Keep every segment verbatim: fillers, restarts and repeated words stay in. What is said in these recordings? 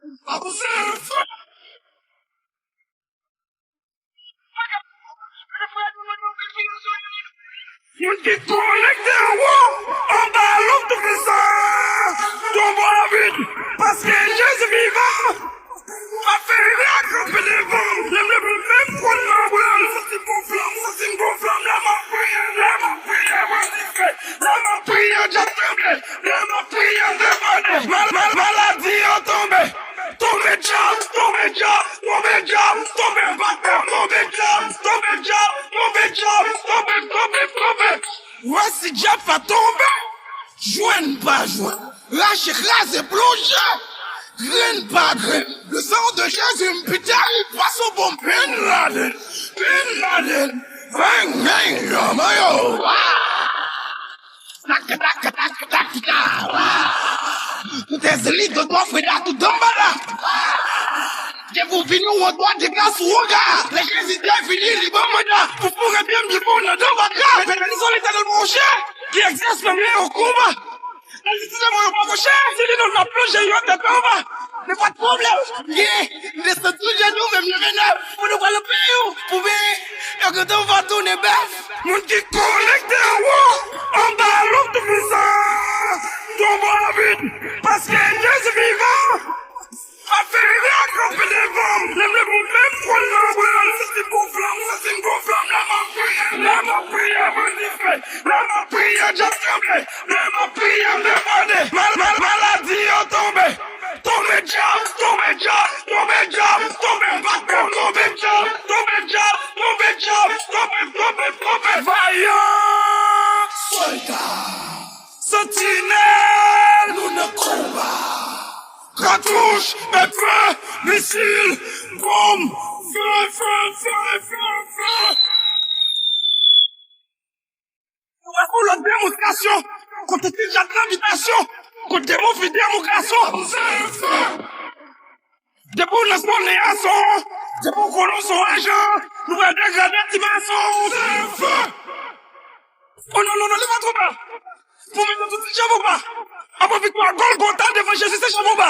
Moun ki konekte anwo, anba lòt tou fè sa. Tonbe a vid, paske Jezi vivan. M ap fè rivyè kanpe devan m. Lè m leve m, menm konn nan bran m. Santi m gon flanm, santi m gon flanm. Lè m ap priye, lè m ap priye, mwen dife. Lè m ap priye, dyab tranble. Lè m ap priye, dèmone. Mal, mal, maladi yo tonbe. Tonbe dyab, tonbe dyab, tonbe dyab, tonbe patnè, tonbe dyab, tonbe dyab, tonbe dyab, tonbe, tonbe, tonbe. Wè si dyab pa tonbe, jwenn pa jwenn, rache, kraze, plonje, grenn pa grenn. Le sang de Jésus m pite, li pase bon Bin Laden, Bin Laden, bang, bang, yo, mayo. Taka, taka, taka, taka, taka. Tèz li, Dodo, Freda, tout Dambala. Depi w vini, w an dwa deplase w woga. Lè Jezi te vini, li ban manda. Pou foure byen m, li ban w nan Dambala. Mèt Lèzòl, Letènèl monchè, ki egzèse nan meyè konba. Lè li di devan yo pa pwoche, si li nou n ap plonje yo tèt anba. Men pa t pwoblèm. Ye, nou desann sou jenou, men m leve nèf. Pou nou pral nan peyi w, pou benyen. Yo kontan w va tounen bèf. Moun ki konekte anwo, anba lòt tou fè sa. Tonbe a vid, paske Jezi vivan. Ap fè rivyè kanpe devan m. Lè m leve m, menm konn nan bran m. Santi m gon flanm, santi m gon flanm. Lè m ap priye, lè m ap priye, mwen dife. Lè m ap priye, dyab tranble. Lè m ap priye, m demande. Mal, mal, maladi yo tonbe. Tonbe dyab, tonbe dyab, tonbe dyab, tonbe patnè, tonbe dyab, tonbe dyab, tonbe dyab, tonbe, tonbe, tonbe. Vayan sòlda, santinèl, nou nan konba. Katouch, pèpè, misil, bonm, fè, fè, fè, fè, fè. Nou pral fè yon lòt demonstrasyon. Kote ti dyab nan bitasyon. Kote demon fi demon gason. Depi w nan sonnen a son. Depi w konnen w son ajan. Nou pral degrade ti mason. O non, non, non, li pa twò ba. Pou mete tout ti djab anba. Apre viktwa Gòlgota devan Jezi se djab anba.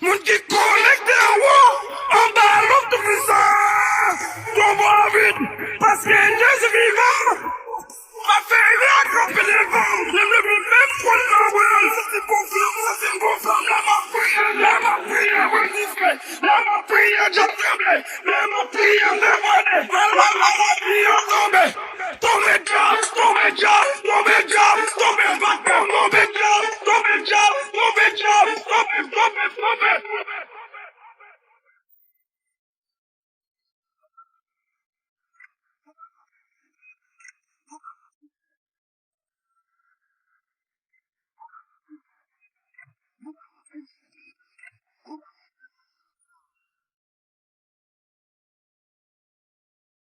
Moun ki konekte anwo, anba lòt tou fè sa. Tonbe a vid, paske Jezi vivan. M ap fè rivyè kanpe devan m. Lè m leve m, menm konn nan bran m. Santi m gon flanm, santi m gon flanm. Lè m ap priye, lè m ap priye, mwen dife. Lè m ap priye, dyab tranble. Lè m ap priye, m demande. Mal, mal, maladi yo tonbe. Tonbe dyab, tonbe dyab, tonbe dyab.